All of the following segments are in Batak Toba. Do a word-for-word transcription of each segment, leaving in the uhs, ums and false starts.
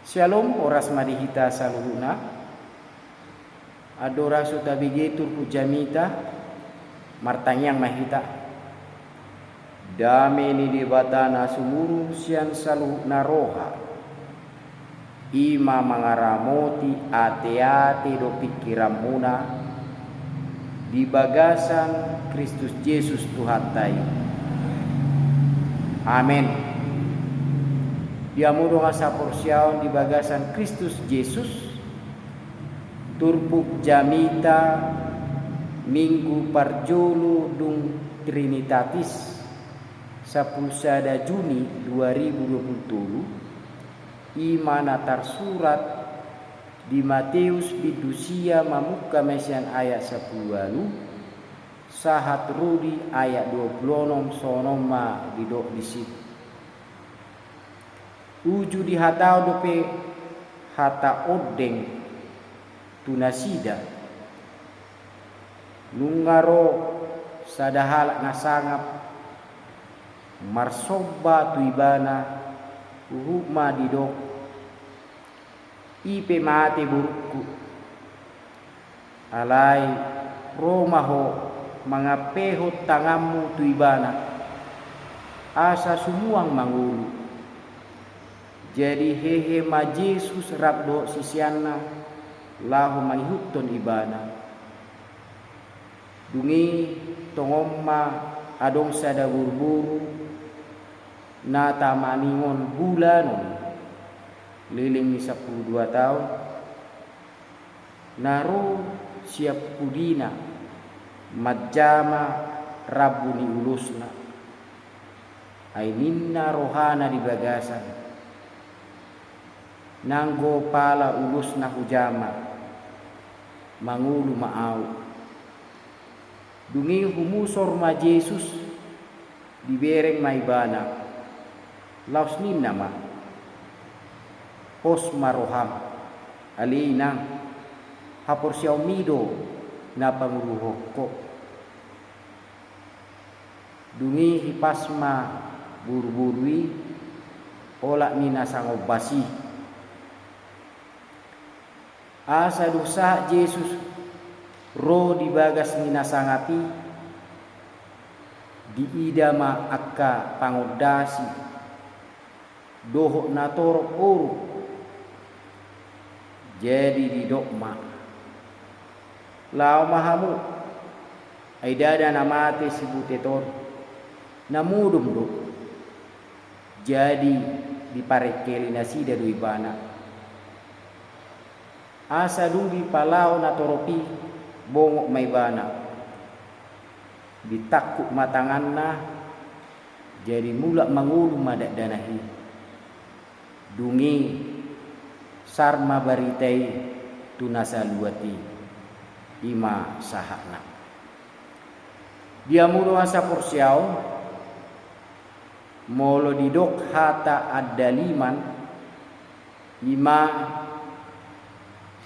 Syalom, horas ma di hita saluhutna. Andorang so tabege turpuk jamita, martangiang ma hita. Dame ni Debata na sumurung sian saluhutna roha, i ma mangaramoti ateate dohot pingkiranmuna di bagasan Kristus Jesus Tuhanta i. Amen. Di hamu dongan saporseaon di bagasan Kristus Jesus, turpuk jamita Minggu parjolo dung Trinitatis, sampulu sada Juni dua ribu dua pulu tolu, i ma na tarsurat di Mateus bindu sia mamungka ma sian ayat sampulu ualu, sahat ro di ayat dua pulu onom. Songon on ma didok disi: Uju dihataon dope hata ondeng tu nasida. Nunga ro sada halak na sangap marsomba tu ibana, huhut ma didok: I pe mate borungku. Alai ro ma ho mangampehon tanganmu tu ibana, asa sumuang mangolu. Jadi hehe ma Jesus rap dohot siseanna laho mangihuthon ibana. Dung i tongon ma adong sada boruboru na tamaningon bulanon, leleng ni sampulu dua taon, na ro sian pudina manjama rambu ni ulosna. Ai ninna rohana di bagasan: Nanggo pala ulosna hujama, mangolu ma ahu. Dung i humusor ma Jesus, dibereng ma ibana. Laos ninna ma: Pos ma roham, ale inang, haporseaonmi do na panguruhon ho. Dung i hipas ma boruboru i olat ni na sangombas i. Asa dung sahat Jesus ro di bagas ni na sangap i, diida ma angka pangondasi dohot natorop oruh. Jadi didok ma: Laho ma hamu, ai ndada na mate si butet on, na modom do. Jadi diparengkeli nasida do ibana. Asa dung dipalaho natorop i, bongot ma ibana. Ditangkup ma tanganna, jadi mulak mangolu ma dakdanak i. Dung i sar ma barita i tu na saluat i. I ma sahatna. Di hamu dongan saporseaon, molo didok hata andaliman, i ma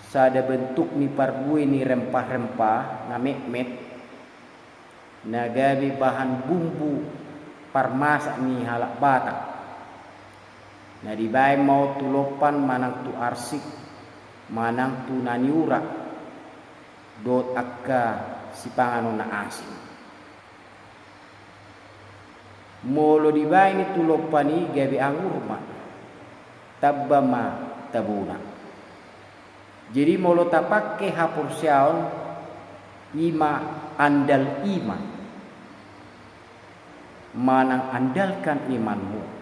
sada bentuk ni parbue ni rempah-rempah na metmet, na gabe bahan bumbu parmasak ni halak Batak. Na dibaen ma on tu lompan manang tu arsik, manang tu na niura, dohot angka sipanganon na asing. Molo dibaen i tu lompan i, gabe angur ma, tamba ma tabona. Jadi molo tapangke haporseaon, i ma andal iman, manang andalkan imanmu.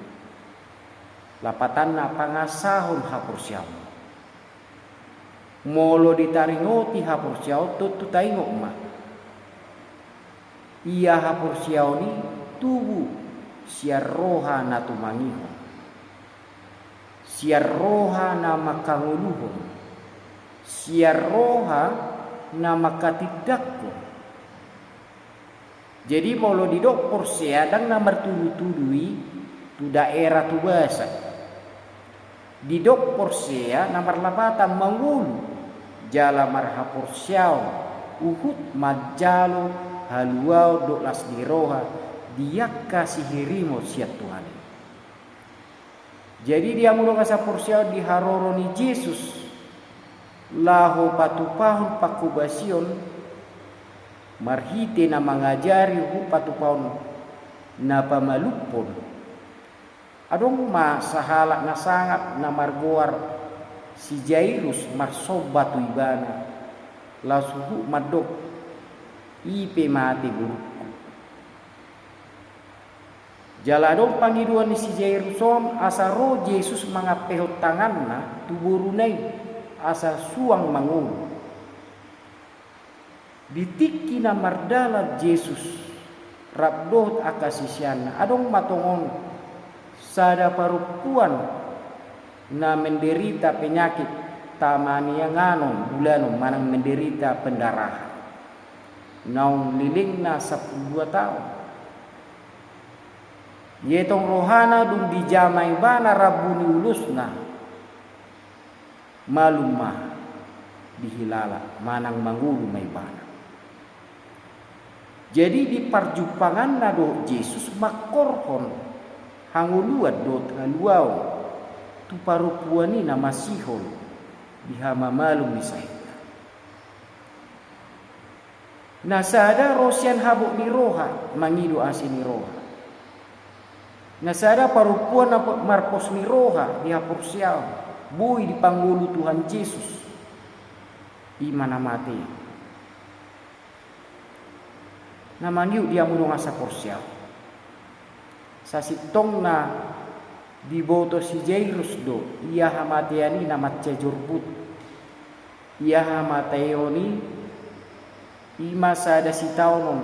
Lapatanna, pangasahon haporseaonmu. Molo ditaringoti haporseaon, tontu taingot ma, ia haporseaon i tubu sian roha na tumangihon, sian roha na mangkangoluhon, sian roha na mangkatindangkon. Jadi molo didok porsea, ndang na martudutudu i tu daerah, tu basa. Didok porsea na marlapatan mangolu jala marhaporseaon, huhut manjalo haluaon dohot las ni roha di angka sihirimon sian Tuhan i. Jadi di hamu dongan saporseaon, di haroro ni Jesus laho patupahon pangkobasion marhite na mangajari huhut patupahon na pamalumhon. Adong ma sahalak na sangap na margoar si Jairus marsomba tu ibana, laos huhut mandok, "I pe mate borungku." Jala adong pangidoan ni si Jairus on asa ro Jesus mangampehon tanganna tu boruna i asa suang mangolu. Di tingki na mardalan Jesus rap dohot angka siseanna, adong ma tongon sada parompuan na menderita penyakit tamanianganon bulanon manang menderita pendarahan, naung lelengna sampulu dua taon. Ia tong rohana dung dijama ibana rambu ni ulosna, malum ma dihilala manang mangolu ma ibana. Jadi di parjumpanganna dohot Jesus mangkorhon hangoluan dohot haluaon tu parompuan i na masihol di hamamalum ni sahitna. Na sada ro sian habot ni roha mangido asi ni roha. Na sada parompuan na po-, marpos ni roha di haporseaon, boi dipangolu Tuhan Jesus, i ma na mate. Na mangihut di hamu dongan saporseaon. Sasintongna diboto si Jairus do ia hamatean i na mansai jorbut. Ia hamateon i, i ma sada sitaonon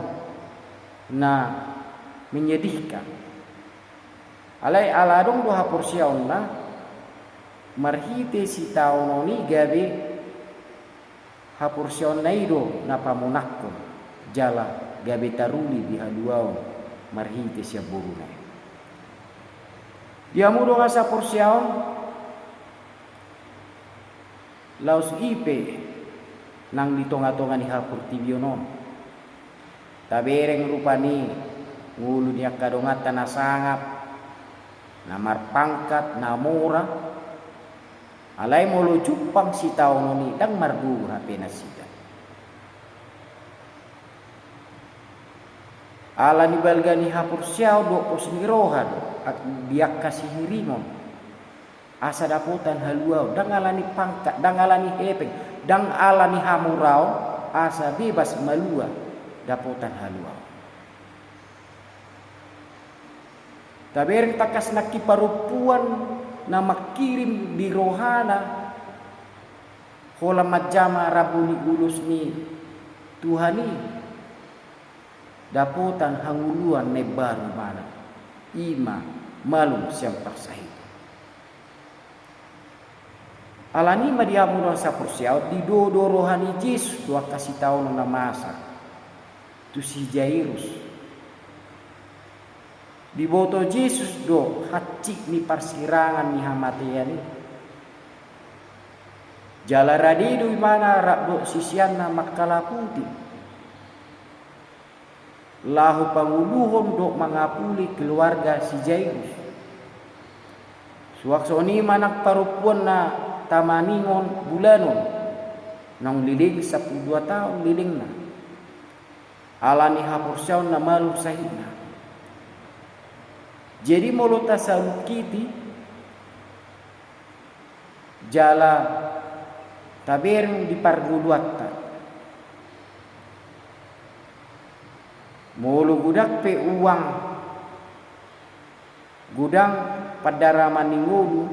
na menyedihkan. Alai ala adong do haporseaonna, marhite sitaonon i gabe haporseaonna i do na pamonanghon jala gabe taruli di haluaon marhite sian boruna i. Di hamu dongan saporseaon, laos i pe nang di tongatonga ni haportibion on. Tabereng rupani ngolu ni angka donganta na sangap, na marpangkat, na mora. Alai molo jumpang sitaonon i ndang margogo hape nasida. Ala ni balga ni haporseaon dohot pos ni roha do, ag-, di angka sihirimon. Asa dapotan haluaon, ndang ala ni pangkat, ndang ala ni hepeng, ndang ala ni hamoraon, asa bebas malua dapotan haluaon. Tabereng tangkas nangkin parompuan na mangkirim di rohana holan manjama rambu ni ulos ni Tuhan i, dapotan hangoluan na imbaru ibana, i ma malum sian parsahiton. Alani i ma di hamu dongan saporseaon, didodo roha ni Jesus do angka sitaonon na masa tu si Jairus. Diboto Jesus do hansit ni parsirangan ni hamatean i. Jala rade do ibana rap dohot siseanna mangkalaputi laho pangoluhon dohot mangapuli keluarga si Jairus. Suang songon i ma nang parompuan na tamaningon bulanon, naung leleng sampulu dua taon lelengna, ala ni haporseaon na malum sahitna. Jadi molo tasalungkiti jala tabereng di parngoluanta, molo godang pe uang, godang pandaraman ni ngolu,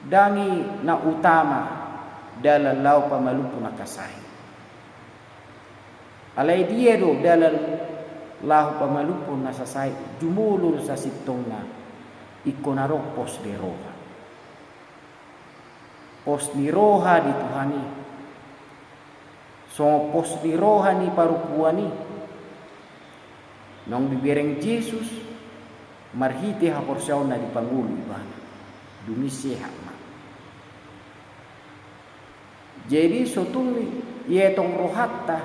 ndang i na utama dalan laho pamalumhon angka sahit. Alai dia do dalan laho pamalumhon na sasahit? Jumolo do sasintongna ingkon adong pos ni roha. Pos ni roha di Tuhan i. Songon pos ni roha ni parompuan i, naung dibereng Jesus marhite haporseaonna dipangolu ibana, dung i sehat ma. Jadi so tung i etong rohanta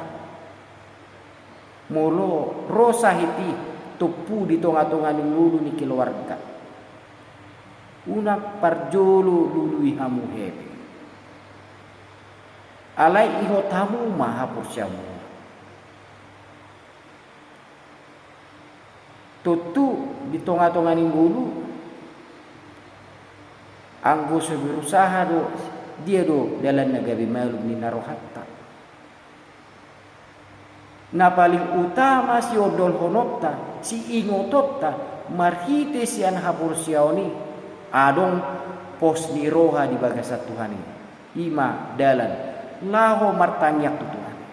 molo ro sahit i tompu di tongatonga ni ngolu ni keluarga. Unang parjolo lului hamu hepeng. Alai ihot hamu ma haporseaonmuna. Tontu di tonga-tonga ni ngolu, anggo so berusaha do, dia do dalan na gabe malum ninna rohanta. Na paling utama siondolhononta, siingotonta, marhite sian haporseaon i, adong pos ni roha di bagasan Tuhan i. I ma dalan laho martangiang tu Tuhan i.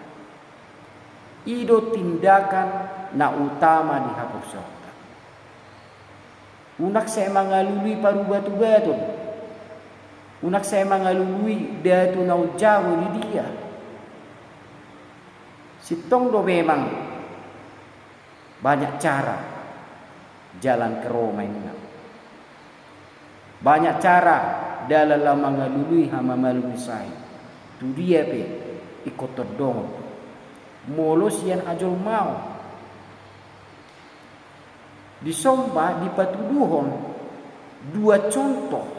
I do tindakan na utama di haporseaonta. Unang sai mangalului parubat-ubaton. Unang sai mangalului datu na umjago di dia. Sintong do memang banyak cara jalan ke Roma inna. Banyak cara dalan laho mangalului hamamalum ni sahit. Tu dia pe ingkon tondongon. Molo sian hajolmaon. Dison ma dipatuduhon dua contoh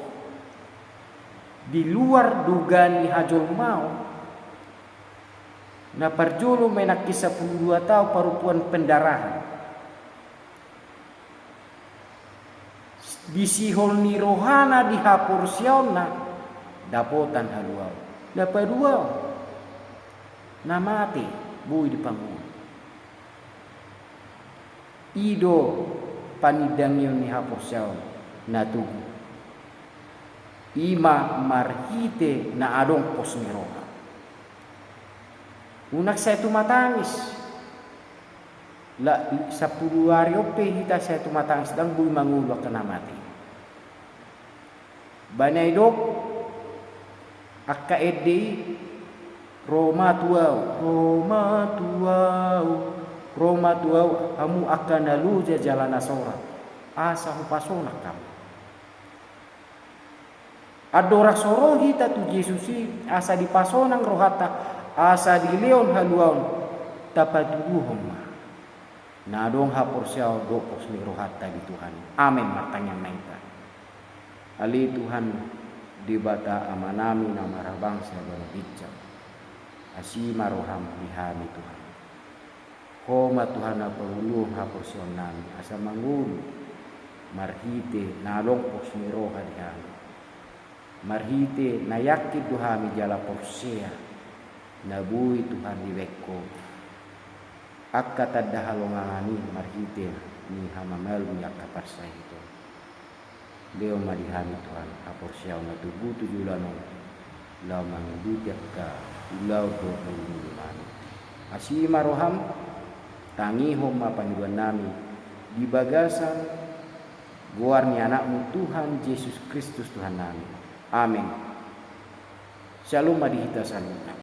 di luar dugaan ni hajolmaon, na parjolo ma nangkin sampulu dua taon parompuan pendarahan. Di sihol ni rohana di haporseaonna dapotan haluaon. Na paduahon, na mate boi dipangolu. I do panindangion ni haporseaon na togu. I ma marhite na adong pos ni roha. Unang sai tumatangis. La, sampulu ari on pe hita sai tumatangis, ndang boi mangolu angka na mate. Baen na didok angka ende i, ro ma tu ahu, ro ma tu ahu, ro ma tu ahu, hamu angka na loja jala na sorat, asa hupasonang hamu. Andorang so ro hita tu Jesus i, asa dipasonang rohanta, asa dilehon haluaon, tapatuduhon ma na adong haporseaon dohot pos ni rohanta di Tuhan i. Amen. Martangiang ma hita. Ale Tuhan, Debata Amanami na marhabangsa jala na ginjang, asi ma roham di hami Tuhan. Ho ma Tuhan na pangoluhon haporseaonnami asa mangolu marhite na adong pos ni roha di hami. Marhite na yakin do hami jala porsea na boi Tuhan dibaen Ho angka tanda halongangan i marhite ni hamamalum ni angka parsahiton. Lehon ma di hami Tuhan haporseaon na togu tu joloan on, laho mangihuti angka ulaon dohot ngolunami. Asi ma roham, tangihon ma pangidoannami di bagasan goar ni Anakmu Tuhan Jesus Kristus Tuhannami. Amen. Syalom ma di hita saluhutna.